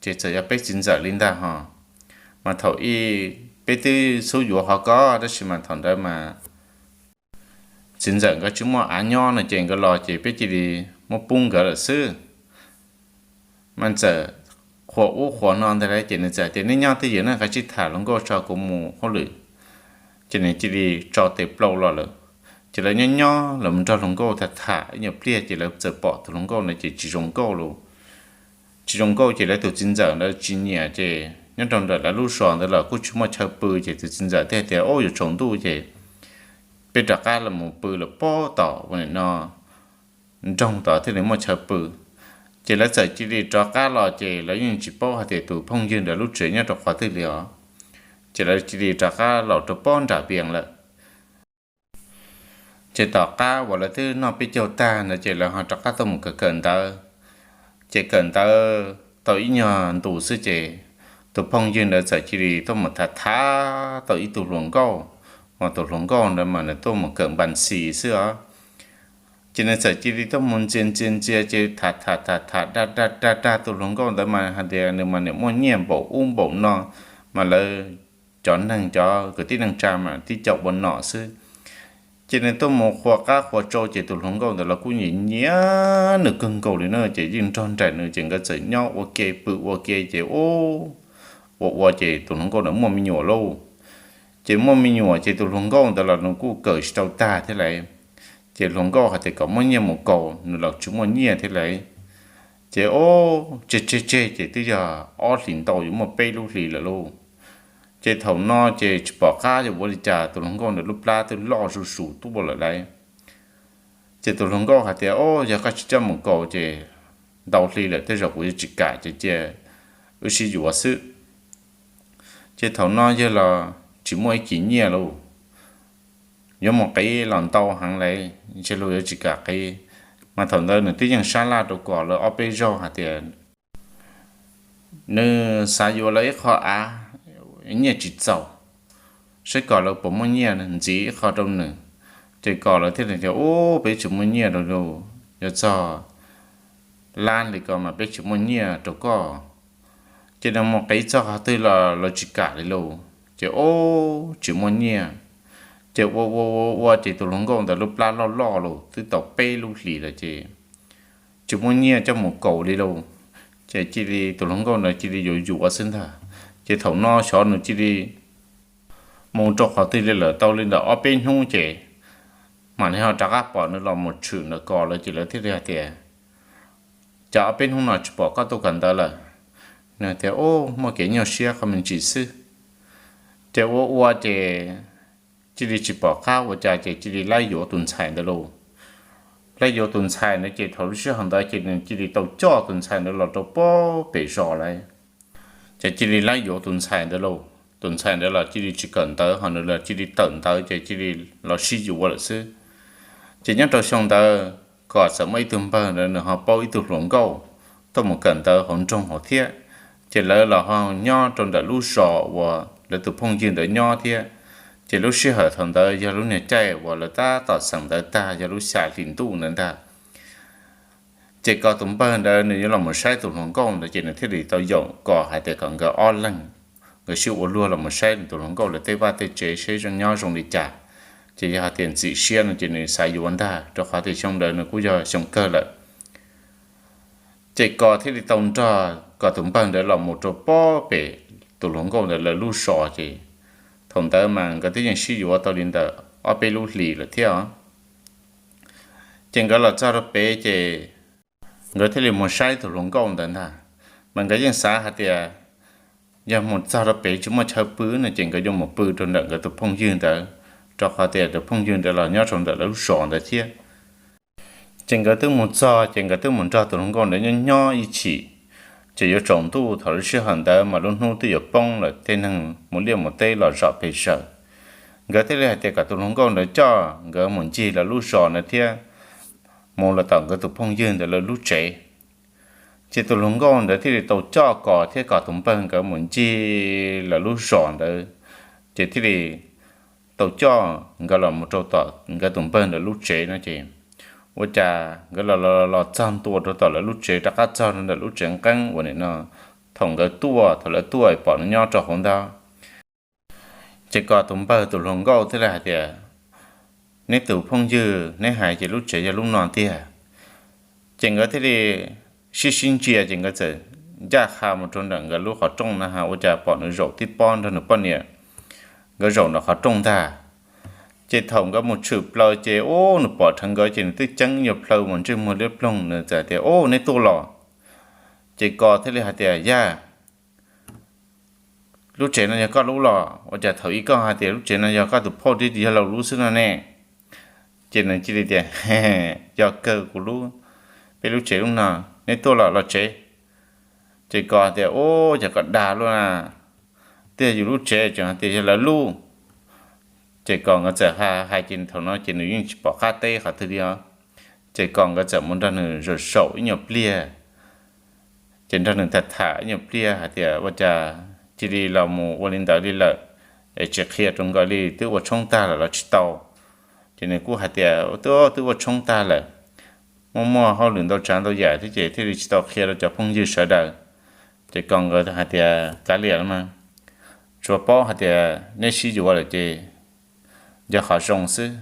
ces txawm yog peb txiv ntxawm li ntag hos, mas thaum ub peb twb xub yuav hov ko, tab sis mas thaum ntawd mas txiv ntxawm nkawd tsis muaj av nyob no ces nkawd los ces peb cia li muab pub nkawd lawm xwb. Mas txawm qhuas ub qhuas no ntag lawm ces nws txawm tias, nej nyob twj ywm na, kav tsij tham hluas nkauj tso, kuv mus hauj lwm. Ces nws cia li tso tes plaub los lawm. Ces lawv nyob nyob los nrog hluas nkauj tham tham ib nyuag pliag ces lawv txawm pom tus hluas nkauj ntawd ces tsis zoo nkauj los. Tsis zoo nkauj ces lawv tus txiv ntxawm ntawd tsis nyiam ces nyob rau ntawm lawv lub zos ntawd los kuj tsis muaj chaw pw ces tus txiv ntxawm thiaj tias, o yuav tsaus ntuj ces peb rov qab los mus pw lawm pob tom ua nim no nroog tod thiaj li muaj chaw pw. Ces lawv txawm cia li rov qab los ces lawv yeej tsis paub hais tias tus phooj ywg ntawd lub tsev nyob rau qhov twg li os. Ces lawv cia li rov qab los rau pob nram vias lawm. Ces tom qab uas lawv twb noj peb caug tag ntawd ces lawv ho rov qab tuaj mus kawm kawm ntawv. Ces kawm ntawv tau ib nyuag ntus xwb ces tus phooj ywg ntawd txawm cia li tuaj mus tham tham tau ib tug hluas nkauj, mas tus hluas nkauj ntawd mas nws tuaj mus kawm npas xis xwb os. Ces nws txawm cia li tuaj mus ntxias ntxias ntxias ces tham tham tham tham dag dag dag dag tus hluas nkauj ntawd mas hais tias nws mas niam muaj nyiaj npaum ub npaum no, mas lawv cov neeg cov kwv tij neej tsa mas tib co ua nom xwb. Ces nws tuaj mus qhuas qab qhuas tsau ces tus hluas nkauj ntawd los kuj nyiam nyiam nws kawg nkaus li na, ces yeej nrog nraim nws ces nkawd txawm nyob ua ke pw ua ke ces ua, ua ua ces tus hluas nkauj ntawd muaj me nyuam lauj. Ces muaj me nyuam ces tus hluas nkauj ntawd los nws kuj kawm tsis tau tag thiab lawm. Ces hluas nkauj hais tias kom muab nyiaj mus kaus, nws los tsis muaj nyiaj thiab lawm. Ces ua tseg tseg tseg ces twb yog ob hlis ntau yuav muaj peb lub hlis lawm lauj. Ces thaum no ces tsis pom qab yuav ua li cas, tus hluas nkauj ntawd lub plab twb loj zuj zus tuaj lawm lauj. Ces tus hluas nkauj hais tias, o, yog koj tsis coj mus kaus ces ntau hli lawm tej zaum kuv yuav tsis kam ces cia wb sib yuav xwb. Ces thaum no yawg los tsis muaj ib kis nyiaj lauj, yuav mus qiv los ntau heev lawm, ntshe luag yuav tsis kam qiv. Mas thaum ntawd nws twb yeej sab laj rau Kos lawv ob peb zaug hais tias nws xav yuav lawv ib qho av, nyiaj tsis txaus, saib Kos lawv puas muaj nyiaj ntxiv ib qho rau nws. Ces Kos lawv thiaj li tias, ub, peb tsis muaj nyiaj rau, yuav txog lab li ko mas peb tsis muaj nyiaj rau koj. Ces nws mus qiv txog qhov twg los lawv tsis kam li lauj, ces ub, tsis muaj nyiaj. Ces ua ua ua ua ces tus hluas nkauj ntawd lub plab loj loj los twb tau peb lub hlis lawm ces tsis muaj nyiaj coj mus kaus li lauj. Ces cia li tus hluas nkauj ntawd cia li yuav yuav xwb ntag. Ces thaum no xyov nws cia li mus rau qhov twg li lawm, tau li ntawm ob peb hnub ces mam li ho rov qab pom nws los mus tshwm ntawm Kos lawv ces lawv thiaj li hais tias, cas ob peb hnub no tsis pom koj tuaj kawm ntawv lawm? Nws tias, ub, muaj kev nyuaj siab qhov me ntsis xwb. Ces ua ua ces cia li tsis pom qab ua cas ces cia li laib yuav tus ntxhais ntawd lauj. Laib yuav tus ntxhais ntawd ces thaum lub sij hawm ntawd ces nws cia li tau coj tus ntxhais ntawd los rau pob pem zos lawm. Ces cia li laib yuav tus ntxhais ntawd lauj. Tus ntxhais ntawd los cia li tsis kawm ntawv ho nws los cia li tawm ntawv ces cia li los sib yuav lawm xwb. Ces nyob rau xyoo ntawd Kos txawm muaj ib tug npawg ntawd nws ho paub ib tug hluas nkauj tuaj mus kawm ntawv hauv nroog hauv thiab. Ces lawv los ho nyob rau ntawm lub zos uas lawv tus phooj ywg ntawd nyob thiab. Ces lub sij hawm thaum ntawd yog lub niag caij uas lawv tab tom xeem ntawv tag, yog lub xya hlis ntuj ntawd ntag. Ces Kos tus npawg ntawd nws yuav los mus saib tus hluas nkauj ntawd ces nws thiaj li tau yaum Kos hais tias kom nkawd ob leeg nkawd sib ua luag los mus saib tus hluas nkauj lawv tej vaj tej tsev seb nyob zoo li cas. Ces yog hais tias ntxim siab no ces nws xav yuav ntag, rau qhov tias xyoo ntawd nws kuj yog xyoo kawg lawm. Ces Kos thiaj li tau nrog Kos tus npawg ntawd los mus rau pob pem tus hluas nkauj ntawd lawv lub zos ces thaum ntawd mas nkawd twb yeej sib yuav tau li ntawm ob peb lub hlis lawm thiab os. Ces nkawd los txog rau pem ces nkawd thiaj li mus saib tus hluas nkauj ntawd ntag. Mas nkawd yeej xav hais tias yog mus txog rau pem tsis muaj chaw pw no ces nkawd yuav mus pw rau ntawm nkawd tus phooj ywg ntawd, rau qhov tias tus phooj ywg ntawd los nyob rau ntawm lawv lub zos ntawd thiab. Ces nkawd twb mus txog ces nkawd twb mus nrog tus hluas nkauj ntawd nyob nyob ib chim. Ces yuav tsaus ntuj thaum lub sij hawm ntawd mas lub hnub twb yuav poob lawm, tej neeg mus liaj mus teb los zom pes zawm. Nkawd thiaj li hais tias kom tus hluas nkauj ntawd coj nkawd mus ncig lawv lub zos ntawd thiab mus los tom nkawd tus phooj ywg ntawd lawv lub tsev. Ces tus hluas nkauj ntawd thiaj li tau coj Kos thiab Kos tus npawg nkawd mus ncig lawv lub zos ntawd, ces thiaj li tau coj nkawd los mus rau tom nkawd tus npawg ntawd lub tsev no ces ua cas nkawd los los los txog ntua rau tom lawv lub tsev, rov qab txog rau ntawm lub tsev nqeeb uas nim no thaum nkawd tuaj, thaum lawv tuaj pom nws nyob rau hauv ntawd. Ces Kos tus npawg tus hluas nkauj thiaj li hais tias, neb tus phooj ywg neb hais ces lub tsev yog lub no tiag. Ces nkawd thiaj li sib sib ntsia ces nkawd txawm ncaj qha mus rau ntawm nkawd lub qhov rooj na has ua cas pom nws zaum tib pob nrog nws poj niam nkawd zaum nram qhov rooj ntag. Ces thaum nkawd mus tshwm plaws ces ub nws pom dheev nkawd ces nws twb ceeb nyuag plhaw mas ntsej muag liab ploog, nws txawm tias, Ub, neb tuaj los? Ces Kos thiaj li hais tias, Yaj, lub tsev no yog koj lub los? Ua cas thaum ub koj hais tias lub tsev no yog koj tus phauj thiab yog laus lub xwb no ne? Ces nws cia li tias, Yog kawg kuv lub, peb lub tsev lub no, neb tuaj los los tsev. Ces Kos tias, Ub, cas koj dag luaj na, twb yog yus lub tsev tseem hais tias yog lawv lub. Ces Kos nkawd txawm hais ces thaum no ces nws yeej tsis pom qab teb qhov twg li os. Ces Kos nkawd txawm mus nrog nws zaum zaum ib nyuag pliag, ces nrog nws tham tham ib nyuag pliag hais tias ua cas cia li los mus ua li ntawd li lawm, es tsis qhia rau nkawd li, twb ua tshoob tag lawm los tsis tau. Ces nws kuj hais tias, Twb, twb ua tshoob tag lawm, muaj muaj hauj lwm ntau tsav ntau yam thiab ces thiaj li tsis tau qhia rau cov phooj ywg sawv daws. Ces Kos nkawd hais tias, Kav liam los mas, tsuas paub hais tias neb sib yuav lawm ces yog qhov zoo xwb.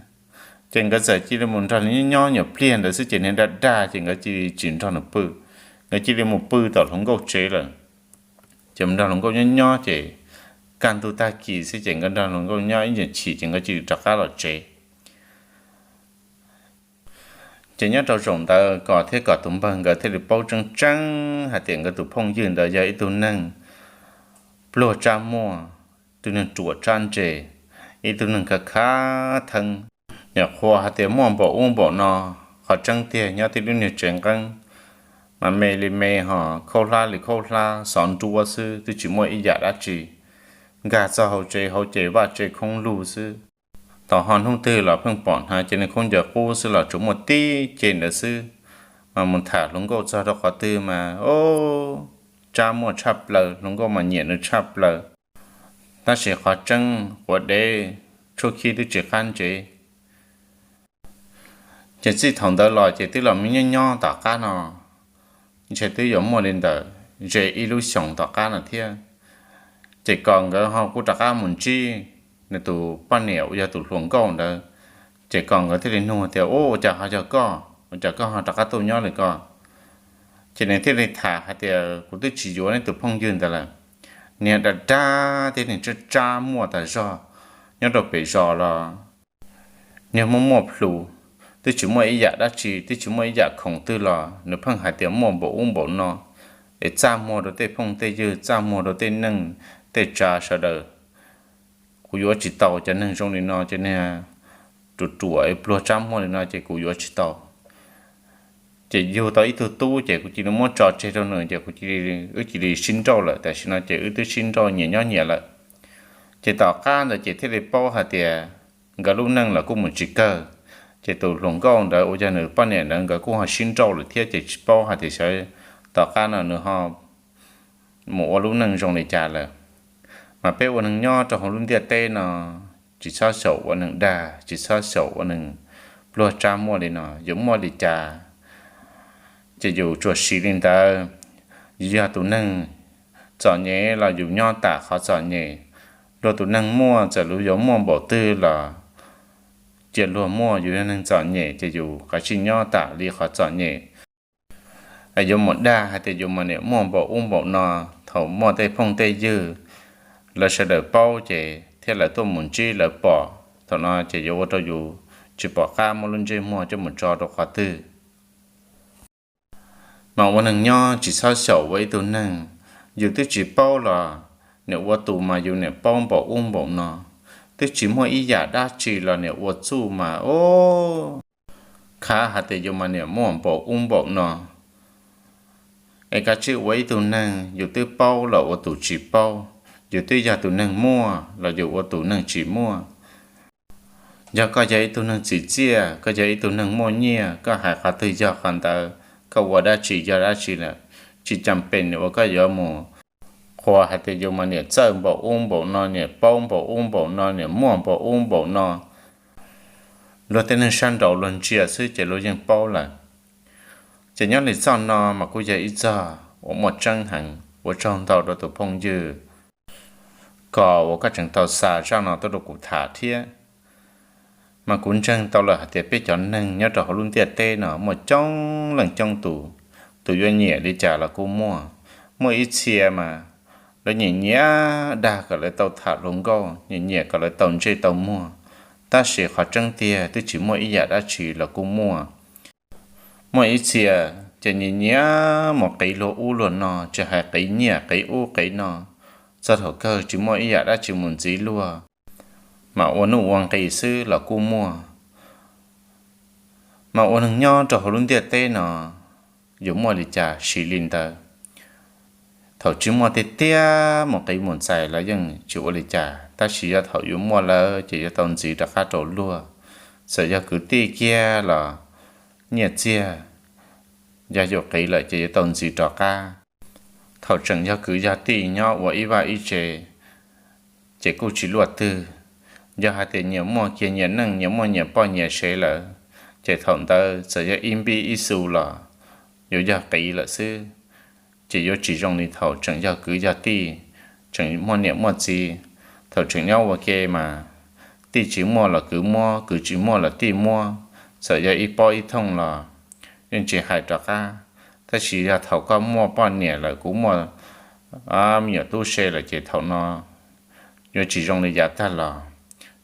Ces nkawd txawm cia li mus nrog nws nyob nyob nyuag pliag ntawd xwb ces niag dag dag ces nkawd cia li tsis nrog nws pw, nkawd cia li mus pw tom hluas nkauj tsev lawm. Ces mus nrog hluas nkauj nyob nyob ces kaj ntug tag kis xwb ces nkawd nrog hluas nkauj nyob ib nyuag chim ces nkawd cia li rov qab los tsev. Ces nyob rau zaum ntawd Kos thiab Kos tus npawg nkawd thiaj li paub tseeb tseeb hais tias nkawd tus phooj ywg ntawd yog ib tug neeg pluag tsab muaj, tus neeg ruam tsab ntse, ib tug neeg khav khav theeb, nyuam qhuav hais tias muaj npaum ub npaum no. Qhov tseeb tiag nyob tib lub niag tsev nqeeb mas me li me ho khaub hlab li khaub hlab xov nruab xwb, twb tsis muaj ib yam dab tsi. Nkag txog hauv tsev hauv ces vaj tse khoob lug xwb. Thaum ho hnub twg los pheej pom hnav cev niag khaub ncaws qub xwb los tsuas muaj tib ce ntawd xwb. Mas mus tham hluas nkauj txog rau qhov twg mas, o, tsab muaj tshaj plaws, hluas nkauj mas nyiam nws tshaj plaws. Tab sis qhov tseeb quav dev tshuaj khib twb tsis qab ntsev. Ces txij thaum ntawd los ces twb los me nyob nyob tom qab no, ntshe twb yuav muaj li ntawm ze ib lub xyoos tom qab no thiab. Ces Kos nkawd ho kuj rov qab mus ntsib nws tus poj niam uas yog tus hluas nkauj ntawd. Ces Kos nkawd thiaj li nug tias, Ub, ua cas ho yog koj? Ua cas koj ho rov qab tuaj nyob li ko? Ces nws thiaj li tham hais tias, Kuv twb tsis yuav neb tus phooj ywg ntawd lawm. Niag dag dag thiab niag tsab tsab muaj tas zog, nyob rau pem zos los niag muaj muaj plhus, twb tsis muaj ib yam dab tsi, twb tsis muaj ib yam khoom twg los nws pheej hais tias muaj npaum ub npaum no, es txaj muag rau tej phooj tej ywg, txaj muag rau tej neej tej tsav sawv daws. Kuv yuav tsis tau cov neeg zoo li no, cov niag ruam ruam es pluag tsab muag li no ces kuv yuav tsis tau. Ces yug tau ib tug tub ces kuv cia li muab tso tseg rau nws ces kuv cia li, wb cia li sib nrauj lawm. Tam sim no ces wb twb sib nrauj nyias nyob nyias lawm. Ces tom qab ntawd ces thiaj li paub hais tias nkawd lub neej los kuj mus tsis kawg. Ces tus hluas nkauj ntawd uas yog nws poj niam ntawd nkawd kuj ho sib nrauj lawm thiab ces tsis paub hais tias xyov tom qab no nws ho mus ua lub neej zoo li cas lawm. Mas peb ua neeg nyob rau hauv lub ntiaj teb no, tsis txhob xyaum ua neeg dag, tsis txhob xyaum ua neeg pluag tsab muaj li no. Yuav muaj li cas ces yus tsuas siv li ntawd. Yus yog tus neeg txom nyem los yus nyob tam qhov txom nyem. Luag tus neeg muaj, txawm luag yuav muaj npaum twg los cia luag muaj, yus yog neeg txom nyem ces yus kav tsij nyob tam li qhov txom nyem. Yuav mus dag hais tias yus mas niam muaj npaum ub npaum no, thaum muaj tej phooj tej ywg lawv sawv daws paub ces thiab lawv tuaj mus ntsib lawv pom, thaum no ces yuav ua rau yus tsis pom qab muab lub ntsej muag coj mus tso rau qhov twg. Mas ua neeg nyob tsis txhob xyaum ua ib tug neeg, yus twb tsis paub los niam ua tus mas yus niam paub npaum ub npaum no, twb tsis muaj ib yam dab tsi los niam ua txuj mas, o, khav hais tias yus mas niam muaj npaum ub npaum no. Es kav tsij ua ib tug neeg yus twb paub los ua tus tsis paub, yus twb yog tus neeg muaj los yus ua tus neeg tsis muaj. Yog koj yog ib tug neeg txim txiaj, koj yog ib tug neeg muaj nyiaj, koj hais qhov twg yog qhov ntawd, koj ua dab tsi yog dab tsi lawm, tsis cam pem uas koj yuav mus qhuas hais tias yus mas niam txawj npaum ub npaum no, niam paub npaum ub npaum no, niam muaj npaum ub npaum no. Luag tej neeg sab nraud luag ntsia xwb ces luag yeej paub lawm. Ces nyob li txoj no mas kuj yog ib txoj uas muaj tseeb heev, ua tsaug ntau rau tus phooj ywg kom uas koj tseem tau xa zaj no tuaj rau kuv tham thiab. Mas kuv ntseeg tau lawm hais tias peb cov neeg nyob rau hauv lub ntiaj teb no muaj coob leej coob tus, tus yuav nyiam li cas los kuj muaj. Muaj ib txhia mas lawv nyiam nyiam dag kom lawv tau tham hluas nkauj, nyiam nyiam kom lawv tau ntsej tau muag, tab sis qhov tseeb tiag twb tsis muaj ib yam dab tsi los kuj muaj. Muaj ib txhia ces nyiam nyiam mus qiv luag ub luag no, tsis hais qiv nyiaj qiv ub qiv no, txog thaum kawg tsis muaj ib yam dab tsi mus ntxiv luag, mas ua nuj ua nqis xwb los kuj muaj. Mas ua neeg nyob rau hauv lub ntiaj teb no, yus muaj li cas siv li ntawd. Thaum tsis muaj tiag tiag mus qiv mus txais los yeej tsis ua li cas, tab sis yog thaum yus muaj lawm ces yuav tau ntxiv rov qab rau luag. Txawm yog kwv tij kiag los nyiaj txiag, yog yus qiv lawm ces yuav tau ntxiv rov qab. Thaum tseem yog kwv yog tij nyob ua ib vaj ib tse, ces kuj tsis luaj twg. Yog hais tias nyias muaj kiag nyias neej, nyias muaj nyias poj nyias sev lawm, ces thaum ntawd txawm yog ib npib ib xu los yuav yog qiv lawm xwb. Ces yuav tsis zoo li thaum tseem yog kwv yog tij, tseem muaj niam muaj txiv. Thaum tseem nyob ua ke mas tij tsis muaj los kwv muab, kwv tsis muaj los tij muab, txawm yog ib pob ib thooj los yeej tsis hais rov qab. Tab sis yog thaum koj muaj poj niam lawm, kuv muaj me nyuam tub se lawm ces thaum no yuav tsis zoo li yav tag los,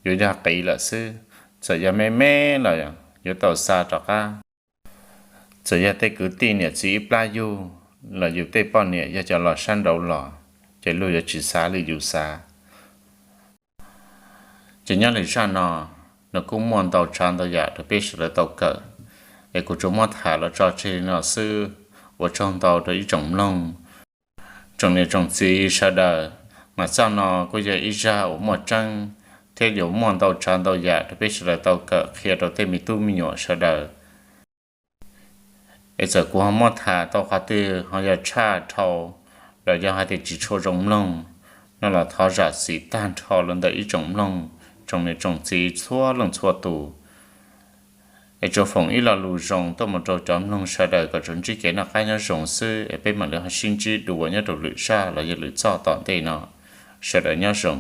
yuav yog qiv lawm xwb. Txawm yog me me los yuav tau xa rov qab. Txawm yog tej kwv tij niam txiv ib plab yug los yus tej poj niam yog cov los sab nraud los, ces luag yuav tsis xav li yus xav. Ces nyob li zaj no, nws kuj muaj ntau tsav ntau yam rau peb sawv daws tau kawm, es kuv tsuas muab tham los tso tseg li no xwb. Ua tsaug ntau rau ib tsoom mloog, tsoom niam tsoom txiv sawv daws, mas zaj no kuj yog ib zaj uas muaj tseeb thiab yuav muaj ntau tsav ntau yam rau peb sawv daws tau kawm qhia rau tej me tub me nyuam sawv daws. Es txawm kuv ho muab tham tau qhov twg ho yog tshaj dhau los yog hais tias tsis tshua zoo mloog no los thov zam txim tag nrho los ntawm ib tsoom mloog, tsoom niam tsoom txiv txhua leej txhua tus. Es tsuas foom ib lo lus zoo tuaj mus rau cov mloog sawv daws kom tsuas ntsib kev noj qab nyob zoo xwb, es peb mam li ho sib ntsib dua nyob rau lwm zaj los yog lwm txoj tom ntej no. Sawv daws nyob zoo.